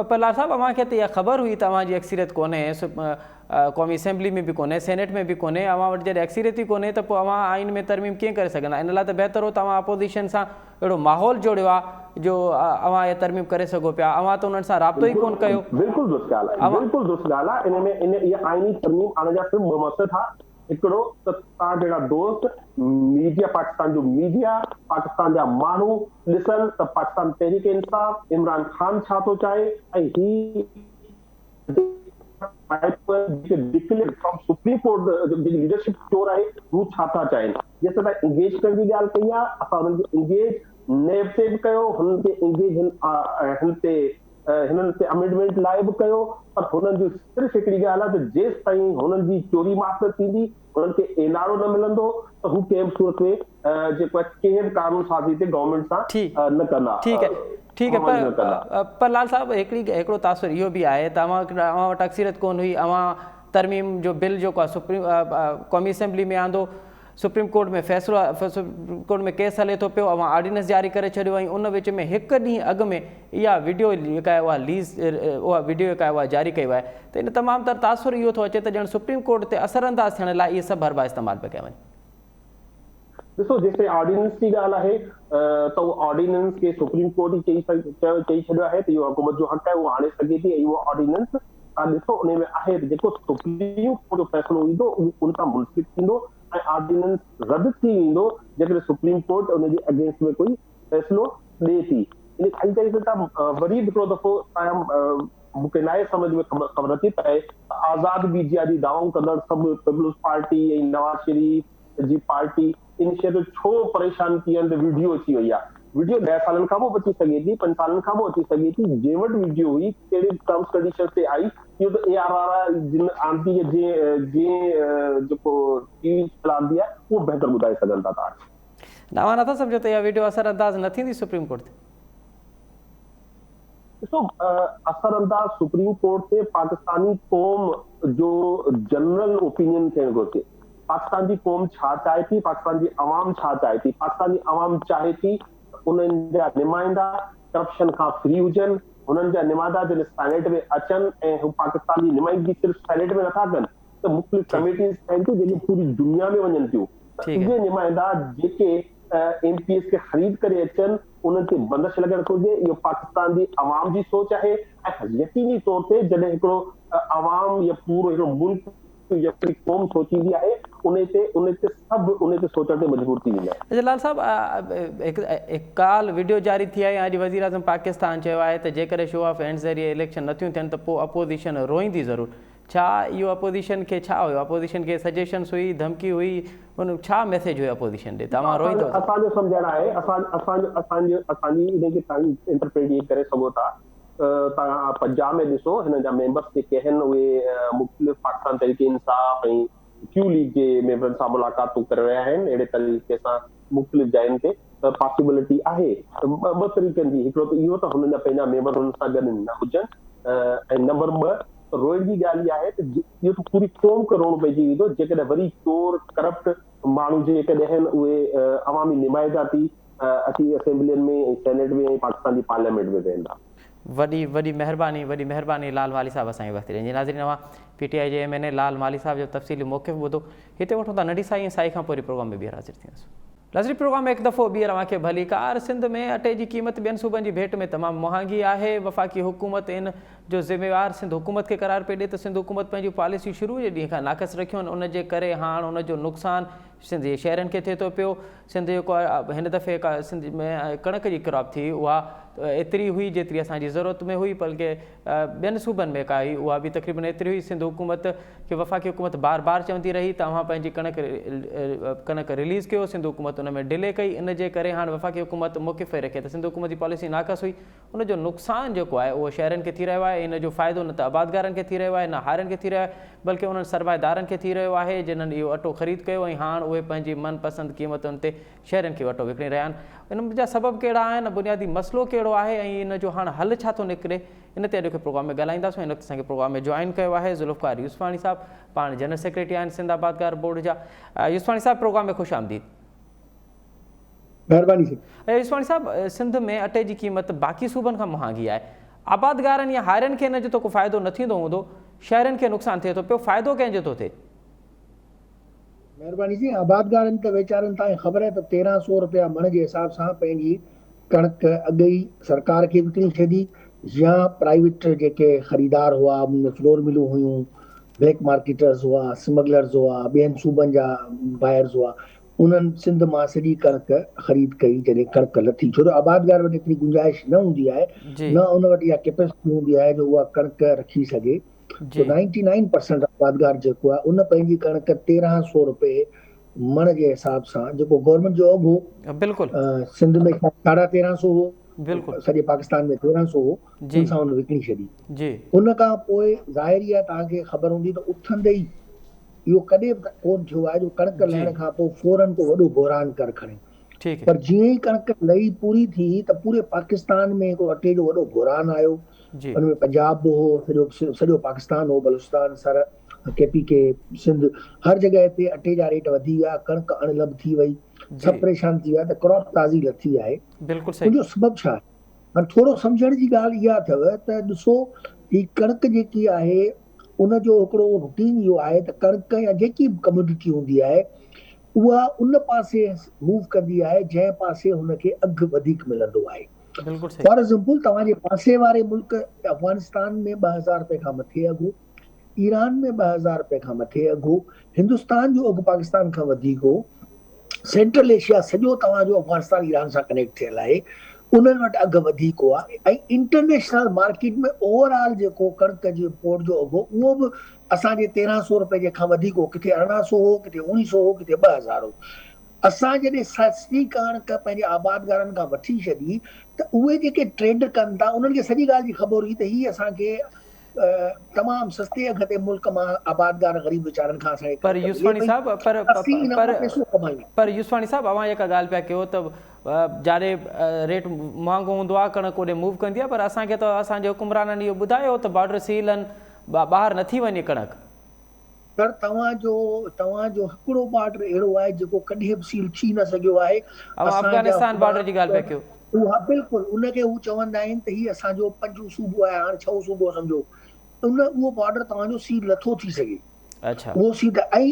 پلار صاحب اوهان کي ته اها خبر هئي ته اوهان جي اڪثريت ڪونهي قومي اسيمبلي ۾ به ڪونهي سينيٽ ۾ به ڪونهي اوهان وٽ جڏهن اڪثريت ئي ڪونهي ته پوء اوهان آئين ۾ ترميم ڪيئن ڪري سگهندا ان لاء ته بهتر هو ته اوهان اپوزيشن سان اهڙو ماحول جوڙيو آ جو اوهان اها ترميم ڪري سگهو پيا اوهان ته انهن سان رابطو ئي ڪونه ڪيو. بلڪل درست ڳالهه آهي بلڪل درست ڳالهه آهي ان ۾ ان اها آئيني ترميم آڻڻ جا صرف ٻه مقصد ها هڪڙو ته توهان جهڙا دوست ميڊيا پاڪستان جو ميڊيا پاڪستان جا ماڻهو ڏسن ته پاڪستان تحريڪ انصاف عمران خان ڇا ٿو چاهي ۽ هي جيڪي ڊڪليئر فرام سپريم ڪورٽ جيڪي ليڊرشپ چور آهي هو ڇا ٿا چاهين جيسين تائين انگيج ڪرڻ جي ڳالهه ڪئي آهي اسان هنن کي انگيج نيب تي به ڪيو هنن کي انگيج هن هن تي هنن تي امينڊمينٽ لاء به ڪيو پر هنن جي صرف هڪڙي ڳالهه آهي ته جيستائين هنن جي چوري معاف نه ٿيندي، هنن کي اين آر او نه ملندو ته هو ڪنهن به صورت ۾ جيڪو آهي ڪنهن به قانون سازي تي گورنمينٽ سان نه ڪندا. ٺيڪ آهي ٺيڪ آهي پر لال صاحب هڪڙي هڪڙو تاثر اهو به آهي ته اوهان اوهان وٽ اڪثريت ڪونه هئي، اوهان ترميم جو بل جيڪو آهي سپريم قومي اسيمبلي ۾ آندو، سپريم ڪورٽ ۾ فيصلو سپريم ڪورٽ ۾ ڪيس هلي ٿو پيو، اوهان آرڊيننس جاري ڪري ڇڏيو ۽ ان وچ ۾ هڪ ڏينهن اڳ ۾ اها وڊيو جيڪا آهي اها ليز اها وڊيو جيڪا آهي اها جاري ڪئي وئي آهي ته ان تمام تر تاثر اهو ٿو اچي ته ڄڻ سپريم ڪورٽ تي اثر انداز ٿيڻ لاء اهي سڀ حربا استعمال پيا ڪيا وڃن. ڏسو جيستائين آرڊيننس جي ڳالهه آهي ته اهو آرڊيننس کي سپريم ڪورٽ ئي چئي چئي ڇڏيو آهي ته اهو حڪومت جو حق آهي اهو آڻي سگهي ٿي ۽ اهو آرڊيننس توهان ڏسو انهي ۾ آهي ته جيڪو سپريم ڪورٽ جو فيصلو ايندو اهو ان سان منسلڪ ٿيندو ۽ آرڊيننس رد ٿي ويندو جيڪڏهن سپريم ڪورٽ ان جي اگينسٽ ۾ ڪوئي فيصلو ڏئي ٿي. ان کان چئي ته وري به هڪڙو دفعو تاهم مون کي ناهي سمجهه ۾ خبر خبر نٿي پئي ته آزاد ميڊيا جي دعوائون ڪندڙ سڀ پيپلز پارٽي ۽ نواز شريف جي پارٽي ان شيء تي ڇو پريشان ٿي آهن ته وڊيو اچي وئي آهي. وڊيو ڏهه سالن کان پوء به اچي سگهي ٿي، پنج سالن کان پوء اچي سگهي ٿي، جنهن وٽ وڊيو هئي ڪهڙي ٽرمس ڪنڊيشنز تي آئي اهو ته اي آر آر جن آندي يا جنهن جنهن جيڪو ٽي وي چينل آندي آهي اهو بهتر ٻڌائي سگهن ٿا توهان کي. نه اوهان نٿا سمجهو ته اها وڊيو اثر انداز نه ٿيندي سپريم ڪورٽ تي؟ ڏسو اثر انداز سپريم ڪورٽ تي پاڪستاني قوم جو جنرل اوپينين ٿيڻ گهرجي. پاڪستان جي قوم ڇا چاهي ٿي، پاڪستان جي عوام ڇا چاهي ٿي، پاڪستان جي عوام چاهي ٿي ته انهن جا نمائندا ڪرپشن کان فري هجن، هنن جا نمائندا جڏهن سينيٽ ۾ اچن ۽ هو پاڪستان جي نمائندگي صرف سينيٽ ۾ نٿا ڪن ته مختلف ڪميٽيز ٺهن ٿيون جيڪي پوري دنيا ۾ وڃن ٿيون ته اهي نمائندا جيڪي ايم پي ايز کي خريد ڪري اچن انهن تي بندش لڳڻ گهرجي، اهو پاڪستان جي عوام جي سوچ آهي ۽ يقيني طور تي جڏهن هڪڙو عوام يا پورو هڪڙو ملڪ يا پوري قوم سوچيندي آهي انهي تي انهي تي سڀ انهي تي سوچڻ تي مجبور ٿي ويندا آهن. جلال صاحب هڪ ڪالهه وڊيو جاري ٿي آهي ۽ اڄ وزيراعظم پاڪستان چيو آهي ته جيڪڏهن شو آف هينڊز ذريعي اليڪشن نٿيون ٿين ته پوء اپوزيشن روئيندي ضرور ڇا اهو اپوزيشن کي ڇا هيو اپوزيشن کي سجيشنس هئي ڌمڪي هئي ان ڇا ميسيج هيو اپوزيشن ڏي ته اوهان روئيندو اسان جو سمجهڻ آهي اسان اسان اسان جو اسان جي انهي کي توهان انٽرپريٽ ائين ڪري سگهو ٿا ته توهان پنجاب ۾ ڏسو هنن جا ميمبرس جيڪي آهن اهي مختلف پاڪستان تحريڪ انصاف ۽ ڪيو ليگ جي ميمبرن سان ملاقاتون ڪري رهيا آهن اهڙي طريقي سان مختلف جاين تي ته پاسيبلٽي آهي ٻه طريقن جي هڪڙو ته اهو ته هنن جا پنهنجا ميمبر هنن سان گڏ نه هجن ۽ نمبر 2 ته روئڻ جي ڳالهه اها آهي ته اهو ته پوري قوم کي روئڻو پئجي ويندو جيڪڏهن وري چور ڪرپٽ ماڻهو جيڪڏهن اهي عوامي نمائندا ٿي اچي اسيمبلين ۾ ۽ سينيٽ ۾ ۽ پاڪستان جي پارليامينٽ ۾ ويهندا. وڏي وڏي مهرباني وڏي مهرباني لال مالهي صاحب اسان کي وقت ڏني. ناظرين اوهان پي ٽي آء جي ايم اين اي لال مالهي صاحب جو تفصيلي موقف ٻڌو. هتي وٺون ٿا ننڍي سائي ۽ سائي کان پوء وري پروگرام ۾ ٻيهر حاضر ٿينداسون. ناظرين پروگرام ۾ هڪ دفعو ٻيهر اوهان کي ڀليڪار. سنڌ ۾ اٽي جي قيمت ٻين صوبن جي ڀيٽ ۾ تمام مهانگي آهي. وفاقي حڪومت ان جو ذميوار سنڌ حڪومت کي قرار پئي ڏي ته سنڌ حڪومت پنهنجون پاليسيون شروع جي ڏينهن کان ناقص رکيون آهن ان جي ڪري هاڻ ان جو نقصان سنڌ جي شهرين کي ٿئي ٿو پيو. سنڌ جيڪو هن دفعي سنڌ ۾ ڪڻڪ جي ڪراپ ٿي اها ايتري هئي جيتري اسان جي ضرورت ۾ هئي بلڪه ٻين صوبن ۾ ڪا هئي اها به تقريبن ايتري هئي سنڌ حڪومت کي وفاقي حڪومت بار بار چوندي رهي ته اوهان پنهنجي ڪڻڪ ڪڻڪ رليز ڪيو سنڌ حڪومت ان ۾ ڊلي ڪئي ان جي ڪري هاڻ وفاقي حڪومت موقف پئي رکي ته سنڌ حڪومت جي پاليسي ناقص هئي ان جو نقصان جيڪو آهي اهو شهرين کي ٿي رهيو آهي ان جو فائدو نه ته آبادگارن کي ٿي رهيو آهي نه هارين کي ٿي رهيو آهي بلڪه انهن سرمائيدارن کي ٿي رهيو آهي جنهن اهو اٽو خريد ڪيو ۽ هاڻ اهي پنهنجي من پسند قيمتن تي شهرين کي اهو اٽو وڪڻي رهيا آهن ان جا سبب ڪهڙا آهن بنيادي مسئلو ڪهڙو آهي ۽ ان جو هاڻ حل ڇا ٿو نڪري ان تي اڄوڪي پروگرام ۾ ڳالهائينداسون. هن وقت اسان کي پروگرام ۾ جوائن ڪيو آهي ذوالفقار يوسفاڻي صاحب پاڻ جنرل سيڪريٽري آهن سنڌ آبادگار بورڊ جا. يوسفاڻي صاحب پروگرام ۾ خوش آمديد. مهرباني سائين. يوسفاڻي صاحب سنڌ ۾ اٽي جي قيمت باقي صوبن کان مهانگي آهي آبادگارن يا هارين کي ان جو ته ڪو فائدو نه ٿيندو هوندو شهرين کي نقصان ٿئي ٿو پيو فائدو ڪنهن جو ٿو ٿئي؟ مهرباني سائين آبادگارن ته ويچارن تائين خبر آهي ته 1300 رپيا مڻ جي حساب سان پنهنجي ڪڻڪ اڳ ئي سرڪار کي وڪڻي ڇڏي يا پرائيويٽ جيڪي خريدار هئا ان ۾ فلور ملون هيون بليڪ مارڪيٽرز هئا سمگلرز هئا ٻين صوبن جا بائرز هئا انهن سنڌ مان سڄي ڪڻڪ خريد ڪئي جڏهن ڪڻڪ لٿي ڇو جو آبادگار وٽ ايتري گنجائش نه هوندي آهي نه ان وٽ اها ڪيپيسٽي هوندي آهي جو اها ڪڻڪ رکي سگهي سو نائنٽي نائن پرسنٽ آبادگار جيڪو آهي ان پنهنجي ڪڻڪ 1300 روپئي مڻ جي حساب سان جيڪو گورنمينٽ جو اگهه هو بلڪل سنڌ ۾ 1350 هو. سڄي پاڪستان ۾ 1300 هو ان سان هن وڪڻي ڇڏي. ان کان پوء ظاهر ئي آهي توهان کي خبر هوندي ته اٿندي ئي اهو ڪڏهن به ڪونه ٿيو آهي جو ڪڻڪ لهڻ کان پوء فورن ڪو وڏو بحران ڪر کڻي. پر جيئن ئي ڪڻڪ لهي پوري ٿي ته پوري پاڪستان ۾ هڪڙو اٽي جو وڏو بحران آيو. ان ۾ پنجاب به هو، سڄو پاڪستان هو، بلوچستان، سر، ڪي پي ڪي، سنڌ، هر جڳهه تي اٽي جا ريٽ وڌي ويا، ڪڻڪ اڻ لڀ ٿي وئي، سڀ پريشان ٿي ويا ته ڪراپ تازي لٿي آهي. ان جو سبب ڇا آهي؟ هاڻ ٿورو سمجهڻ جي ڳالهه اها اٿو ته ڏسو هي ڪڻڪ جيڪي آهي ان جو هڪڙو روٽين اهو آهي ته ڪڻڪ يا جيڪي به ڪموڊٽي هوندي آهي اها ان پاسي موو ڪندي آهي جنهن پاسي هن کي اگهه وڌيڪ ملندو آهي. فار ايگزامپل توهان جي پاسي واري ملڪ افغانستان ۾ 2000 رپئي کان مٿي اگهه هو، ايران ۾ 2000 رپئي کان مٿي اگهه هو، هندستان جو اگهه پاڪستان کان وڌيڪ هو، سينٽرل ايشيا سڄو توهان جو افغانستان ايران سان ڪنيڪٽ ٿيل آهي انهن وٽ اگهه وڌيڪ هئا ۽ انٽرنيشنل مارڪيٽ ۾ اوور آل جيڪو ڪڻڪ جي امپورٽ جو اگهه هو اهو به اسان جي 1300 رپئي جي کان وڌيڪ هو ڪٿي 1800 هو ڪٿي 1900 هو ڪٿي 2000 هو اسان جڏهن سستي ڪڻڪ پنهنجي آبادگارن کان وٺي ڇڏي ته اهي جيڪي ٽريڊ ڪن ٿا انهن کي سڄي ڳالهه جي خبر هئي ته هي اسان کي تمام سستي اگهه تي ملڪ مان آبادگار غريب ويچارن کان اسان کي پر ڪڻڪ ملي يوسفاڻي پئي صاحب پر اسين ان پر مان پئسو ڪمايون. پر يوسفاڻي صاحب اوهان جيڪا ڳالهه پيا ڪيو ته جاڏي ريٽ مهانگو هوندو آهي ڪڻڪ اوڏي موو ڪندي آهي پر اسان کي ته اسان جي حڪمرانن اهو ٻڌايو هو ته بارڊر سيل آهن ٻاهر نٿي وڃي ڪڻڪ. سر توهان جو توهان جو هڪڙو بارڊر اهڙو آهي جيڪو ڪڏهن به سيل ٿي نه سگهيو آهي اوهان اسان جا افغانستان بارڊر حڪمران جي ڳالهه پيا ڪيو. اها بلڪل ان کي هو چوندا آهن ته هي اسان جو پنجون صوبو آهي هاڻ ڇهون صوبو سمجهو ان اهو بارڊر توهان جو سيل نٿو ٿي سگهي اڇا. اهو سيل ۽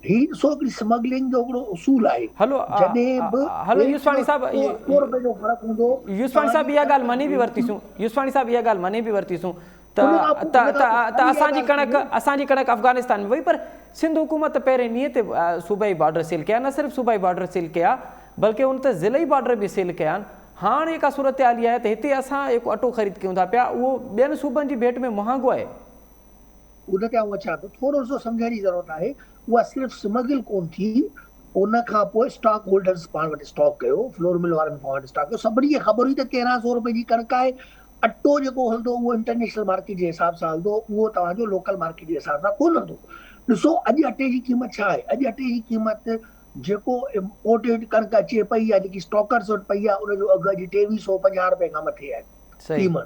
هي ڏسو هڪڙي سمگلنگ جو هڪڙو اصول آهي هلو جڏهن به هلو ريٽ يوسفاڻي جو صاحب سو روپئي جو فرق هوندو يوسفاڻي توهان صاحب جي اها ڳالهه ڪڻڪ مڃي به ورتيسون يوسفاڻي صاحب اها ڳالهه مڃي به ورتيسون ان کان پوء ته ان کان پوء ته ساري اها اسان جي ڳالهه ڪڻڪ ڪونهي. اسان جي ڪڻڪ افغانستان ۾ وئي پر سنڌ حڪومت پهرين ڏينهن تي صوبائي بارڊر سيل ڪيا نه صرف صوبائي بارڊر سيل ڪيا بلڪه ان ته ضلعي بارڊر به سيل ڪيا آهن هاڻ جيڪا صورتحال اها آهي ته هتي اسان جيڪو اٽو خريد ڪيون ٿا پيا اهو ٻين صوبن جي ڀيٽ ۾ مهانگو آهي. ان تي آئون اچان ٿو ٿورو سو سمجهڻ جي ضرورت آهي اها صرف سمگل ڪون ٿي ان کان پوء اسٽاڪ هولڊرز پاڻ وٽ اسٽاڪ ڪيو فلور مل وارن پاڻ وٽ اسٽاڪ ڪيو سڀني کي خبر هئي ته 1300 روپئي جي ڪڻڪ آهي اٽو جيڪو هلندو اهو انٽرنيشنل مارڪيٽ جي حساب سان هلندو اهو توهان جو لوڪل مارڪيٽ جي حساب سان ڪونه هلندو. ڏسو اڄ اٽي جي قيمت ڇا آهي؟ اڄ اٽي جي قيمت جيڪو امپورٽيڊ ڪڻڪ اچي پئي يا جيڪي اسٽاڪرز وٽ پئي آهي ان جو اگهه اڄ 2350 رپئي کان مٿي آهي في مڻ.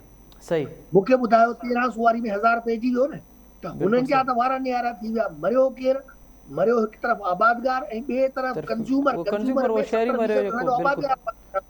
مون کي ٻڌايو 1300 واري ۾ هزار پئجي ويو نه ته هنن جا ته وارا نيارا ٿي ويا. مريو ڪير؟ مريو هڪ طرف آبادگار ۽ ٻئي طرف ڪنزيومر. ڪنزيومر ۾ 70% اسان جو آبادگار.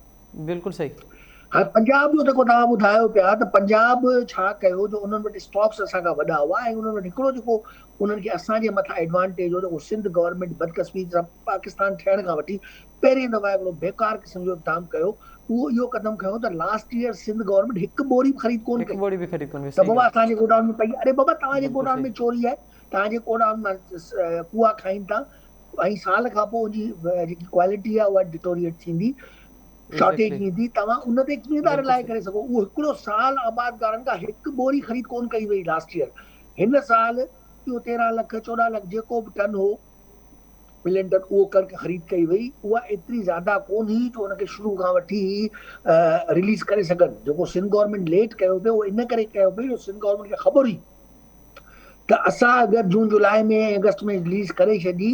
بلڪل صحيح. هاڻي پنجاب جو جيڪو توهان ٻڌايو پيا ته پنجاب ڇا ڪيو جو انهن وٽ اسٽاڪس اسان کان وڏا هئا ۽ انهن وٽ هڪڙو جيڪو انهن کي اسان جي مٿان ايڊوانٽيج هو جيڪو سنڌ گورنمينٽ بدقسمتي سان پاڪستان ٺهڻ کان وٺي پهرين دفعا هڪڙو بيڪار قسم جو اقدام ڪيو اهو اهو قدم کنيو ته لاسٽ ايئر سنڌ گورنمينٽ هڪ ٻوري به خريد ڪونه ڪئي ٻوري به خريد ڪونه ته بابا اسان جي گوڊائون ۾ پئي اري بابا توهان جي گوڊائون ۾ چوري آهي توهان جي گوڊائون مان ڪوئا کائين ٿا ۽ سال کان پوء ان جي جيڪي ڪوالٽي آهي اها ڊٽوريئيٽ ٿيندي شارٽيج ايندي توهان ان تي ڪيئن ٿا رلائي ڪري سگهو اهو هڪڙو سال آبادگارن کان هڪ ٻوري خريد ڪون ڪئي وئي لاسٽ ايئر هن سال اهو 13 لک 14 لک جيڪو به ٽن هو ملين ٽن اهو ڪڻڪ خريد ڪئي وئي اها ايتري زياده ڪون هئي جو ان کي شروع کان وٺي ئي رليز ڪري سگهن جيڪو سنڌ گورنمينٽ ليٽ ڪيو پيو اهو ان ڪري ڪيو پيو جو سنڌ گورنمينٽ کي خبر هئي ته اسان اگر جون جولاء ۾ آگسٽ ۾ رليز ڪري ڇڏي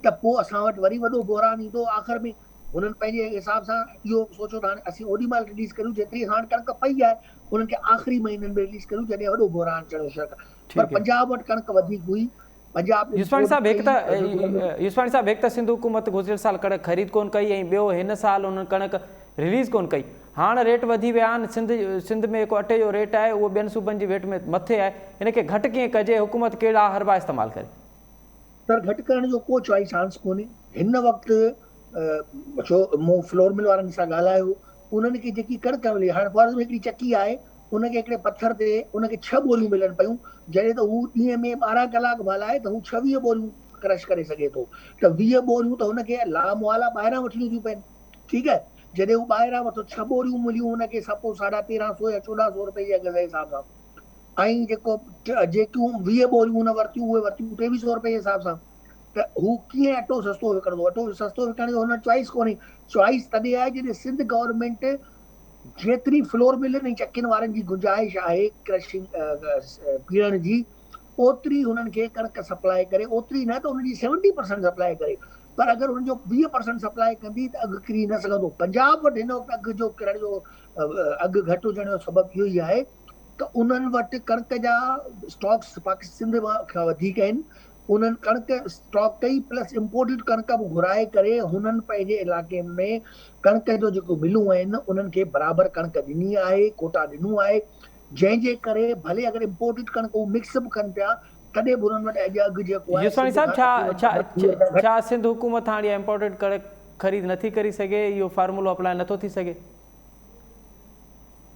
ته پوء اسان وٽ وري وڏو بحران ايندو آخر ۾ هنن پنهنجي حساب سان اهو سوچيو ته هاڻي اسين اوڏي مهل رليز ڪريون جيتري اسان وٽ ڪڻڪ پئي آهي انهن کي آخري مهينن ۾ رليز ڪريون جڏهن وڏو بحران اچڻ جو شڪ پر پنجاب وٽ ڪڻڪ وڌيڪ هئي پنجاب يوسفاڻي صاحب هڪ ته يوسفاڻي صاحب هڪ ته سنڌ حڪومت گذريل سال ڪڻڪ خريد ڪون ڪئي ۽ ٻيو هن سال انهن ڪڻڪ رليز ڪون ڪئي هاڻ ريٽ وڌي ويا آهن سنڌ سنڌ ۾ جيڪو اٽي جو ريٽ آهي اهو ٻين صوبن جي ڀيٽ ۾ مٿي آهي ان کي گهٽ ڪيئن ڪجي حڪومت ڪهڙا حربا استعمال ڪري. سر گهٽ ڪرڻ جو ڪو چوائس چانس ڪونهي هن وقت ڇو مون فلور مل وارن سان ڳالهايو انهن کي جيڪي ڪڻڪ ملي هاڻي فرض ۾ هڪڙي چڪي آهي ان کي هڪڙي پٿر تي ان کي ڇهه ٻوريون ملن پيون جڏهن ته هو ڏينهن ۾ 12 ڪلاڪ به هلائي ته هو 26 ٻوريون ڪرش ڪري سگهي ٿو ته 20 ٻوريون ته هن کي لامحاله ٻاهران وٺڻيون ٿيون پين ٺيڪ آهي جڏهن هو ٻاهران وٺو ڇهه ٻوريون مليون هن کي سپوز ساڍا تيرهن سو يا 1400 روپئي جي اگهه جي حساب سان ۽ جيڪو جيڪيون 20 ٻوريون هن ورتيون اهي ورتيون 2300 روپئي جي حساب سان ته هو ڪيئن اٽو سستو وڪڻندو اٽو سستو وڪڻڻ جو هن وٽ چوائس ڪونهي چوائس تڏهن آهي جڏهن سنڌ گورنمينٽ جيتري فلور ملن ۽ چڪين وارن جي گنجائش آهي ڪرشنگ پيڙڻ جي اوتري هنن کي ڪڻڪ سپلاء ڪري اوتري نه ته ان جي سيونٽي پرسنٽ سپلاء ڪري پر اگر ان جو 20 پرسنٽ سپلاء ڪندي ته اگهه ڪري نه سگهندو. پنجاب وٽ هن وقت اگهه جو ڪرڻ جو اگهه گهٽ هجڻ جو سبب اهو ئي آهي ته انهن وٽ ڪڻڪ جا اسٽاڪس سنڌ کان وڌيڪ آهن انهن ڪڻڪ اسٽاڪ ڪئي پلس امپورٽيڊ ڪڻڪ به گهرائي ڪري هنن پنهنجي علائقي ۾ ڪڻڪ جو جيڪو ملون آهن انهن کي برابر ڪڻڪ ڏني آهي ڪوٽا ڏنو آهي جنهن جي ڪري ڀلي اگر امپورٽيڊ ڪڻڪ هو مڪس به ڪن پيا تڏهن به انهن وٽ اڄ اگهه جيڪو آهي يوسفاڻي سنڌ صاحب کان ڇا تقريبن ڇا 15 20 رپيا گهٽ ڇا سنڌ حڪومت هاڻ اها امپورٽيڊ ڪڻڪ خريد نٿي ڪري سگهي اهو فارمولو اپلاء نٿو ٿي سگهي؟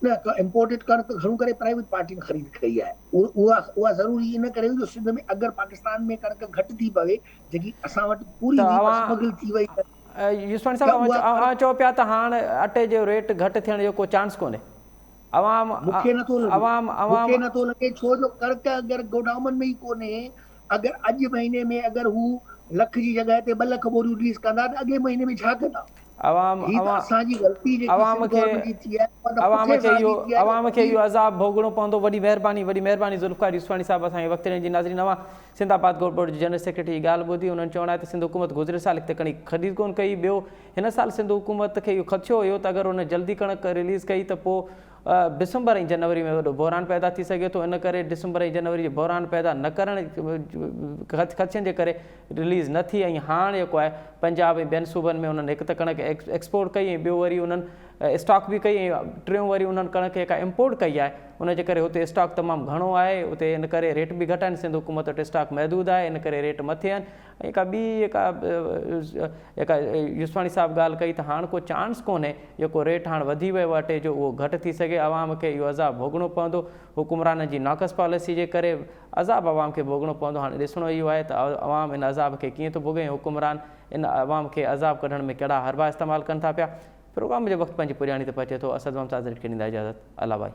نه امپورٽيڊ ڪڻڪ گهڻو ڪري پرائيويٽ پارٽين خريد ڪئي آهي اها اها ضروري ان ڪري هئي جو سنڌ ۾ اگر پاڪستان ۾ ڪڻڪ گهٽ ٿي پوي جيڪي اسان وٽ پوري ته هئي پر اوهان سمگل ٿي وئي ته يوسفاڻي صاحب اها اوهان ڪڻڪ اوهان چئو پيا ته هاڻ اٽي جو ريٽ گهٽ ٿيڻ جو ڪو چانس ڪونهي عوام مون کي نٿو لڳي عوام مون عوام کي نٿو لڳي ڇو جو ڪڻڪ اگر گوڊائونن ۾ ئي ڪونهي اگر اڄ مهيني ۾ اگر هو لک جي جڳهه تي 2 لک ٻوريون رليز ڪندا ته اڳئين مهيني ۾ ڇا ڪندا؟ عوام هي ته اسان جي غلطي جيڪي عوام سنڌ کي گورنمينٽ جي ٿي آهي اها ته عوام پٺين کي سال اهو جي ٿي آهي عوام کي ته اهو عذاب ڀوڳڻو پوندو وڏي مهرباني وڏي مهرباني ذوالفقار يوسفاڻي صاحب اسان کي وقت ڏيڻ جي ناظرين اوهان سنڌ آباد گورڊ بورڊ جي جنرل سيڪريٽري جي ڳالهه ٻڌي انهن چوڻ آهي ته سنڌ حڪومت گذريل سال هڪ ته ڪڻڪ خريد ڪونه ڪئي ٻيو هن سال سنڌ حڪومت کي اهو خدشو هيو ته اگر ان جلدي ڪڻڪ رليز ڪئي ته پوء ڊسمبر ۽ جنوري ۾ وڏو بحران پيدا ٿي سگهي ٿو ان ڪري ڊسمبر ۽ جنوري جي بحران پيدا نه ڪرڻ خدشن جي ڪري رليز نه ٿي ۽ هاڻ جيڪو آهي پنجاب ۽ ٻين صوبن ۾ انهن هڪ ته ڪڻڪ ايڪسپورٽ ڪئي ۽ ٻيو وري انهن اسٽاڪ به ڪئي ۽ ٽيون وري انهن ڪڻڪ جيڪا امپورٽ ڪئي آهي ان جي ڪري هتي اسٽاڪ تمام گهڻو آهي اتي ان ڪري ريٽ به گهٽ آهن سنڌ حڪومت وٽ اسٽاڪ محدود آهي ان ڪري ريٽ مٿي آهن ۽ ڪا ٻي جيڪا جيڪا يوسفاڻي صاحب ڳالهه ڪئي ته هاڻ ڪو چانس ڪونهي جيڪو ريٽ هاڻ وڌي ويو اٽي جو اهو گهٽ ٿي سگهي عوام کي اهو عذاب ڀوڳڻو پوندو حڪمرانن جي ناقص پاليسي جي ڪري عذاب عوام کي ڀوڳڻو پوندو هاڻي ڏسڻو اهو آهي ته عوام ان عذاب کي ڪيئن ٿو ڀوڳي ۽ حڪمران ان عوام کي عذاب ڪڍڻ ۾ ڪهڙا حربا استعمال ڪن ٿا پيا پروگرام جو وقت پنهنجي پڄاڻي تي پهچي ٿو اسد ممتاز ريٽ کي ڏيندا اجازت الله بائي.